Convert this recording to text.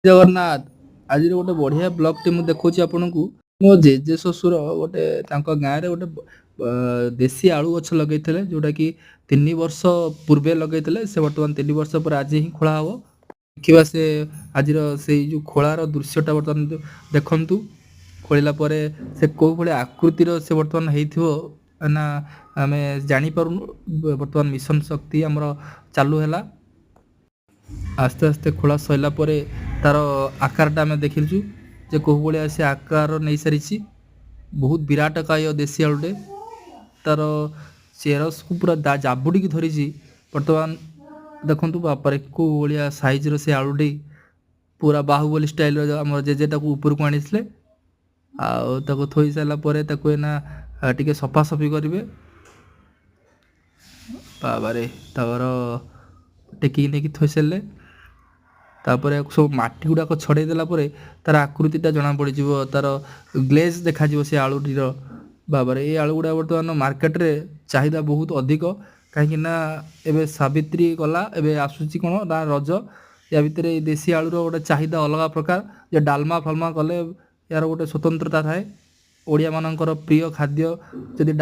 ଜଗନ୍ନାଥ। ଆଜିର ଗୋଟେ ବଢିଆ ବ୍ଲଗଟେ ମୁଁ ଦେଖଉଛି ଆପଣଙ୍କୁ। ମୋ ଜେଜେ ଶ୍ୱଶୁର ଗୋଟେ ତାଙ୍କ ଗାଁରେ ଗୋଟେ ଦେଶୀ ଆଳୁ ଗଛ ଲଗେଇଥିଲେ, ଯୋଉଟା କି 3 ବର୍ଷ ପୂର୍ବେ ଲଗେଇଥିଲେ। ସେ ବର୍ତ୍ତମାନ 3 ବର୍ଷ ପରେ ଆଜି ହିଁ ଖୋଳା ହବ। ଦେଖିବା ସେ ଆଜିର ସେଇ ଯୋଉ ଖୋଳାର ଦୃଶ୍ୟଟା ବର୍ତ୍ତମାନ ଦେଖନ୍ତୁ। ଖୋଳିଲା ପରେ ସେ କୋଉ ଭଳି ଆକୃତିର ସେ ବର୍ତ୍ତମାନ ହେଇଥିବ ନା, ଆମେ ଜାଣିପାରୁନୁ। ବର୍ତ୍ତମାନ ମିଶନ ଶକ୍ତି ଆମର ଚାଲୁ ହେଲା। ଆସ୍ତେ ଆସ୍ତେ ଖୋଳା ସରିଲା ପରେ ତାର ଆକାରଟା ଆମେ ଦେଖିଛୁ ଯେ କୋଉ ଭଳିଆ ସେ ଆକାର ନେଇସାରିଛି। ବହୁତ ବିରାଟକାୟ ଦେଶୀ ଆଳୁଟେ ତାର ଚେରସକୁ ପୁରା ଜାବୁଡ଼ିକି ଧରିଛି। ବର୍ତ୍ତମାନ ଦେଖନ୍ତୁ, ବାପାରେ, କୋଉ ଭଳିଆ ସାଇଜର ସେ ଆଳୁଟି! ପୁରା ବାହୁବଲି ଷ୍ଟାଇଲର ଆମର ଜେଜେ ତାକୁ ଉପରକୁ ଆଣିଥିଲେ। ଆଉ ତାକୁ ଥୋଇ ସାରିଲା ପରେ ତାକୁ ଏଇନା ଟିକେ ସଫାସଫି କରିବେ। ବାବାରେ, ତାର ଟେକିକି ନେଇକି ଥୋଇ ସାରିଲେ। ତାପରେ ସବୁ ମାଟି ଗୁଡାକ ଛଡେଇ ଦେଲା ପରେ ତାର ଆକୃତିଟା ଜଣା ପଡିଯିବ, ତାର ଗ୍ଲେଜ ଦେଖାଯିବ ସେ ଆଳୁଟିର। ବାବାରେ, ଏଇ ଆଳୁ ଗୁଡା ବର୍ତ୍ତମାନ ମାର୍କେଟରେ ଚାହିଦା ବହୁତ ଅଧିକ, କାହିଁକି ନା ଏବେ ସାବିତ୍ରୀ ଗଲା, ଏବେ ଆସୁଛି କ'ଣ ନା ରଜ। ୟା ଭିତରେ ଏଇ ଦେଶୀ ଆଳୁର ଗୋଟେ ଚାହିଦା ଅଲଗା ପ୍ରକାର ଯେ ଡାଲମା ଫାଲମା କଲେ ଏହାର ଗୋଟେ ସ୍ୱତନ୍ତ୍ରତା ଥାଏ। ଓଡ଼ିଆ ମାନଙ୍କର ପ୍ରିୟ ଖାଦ୍ୟ ଯଦି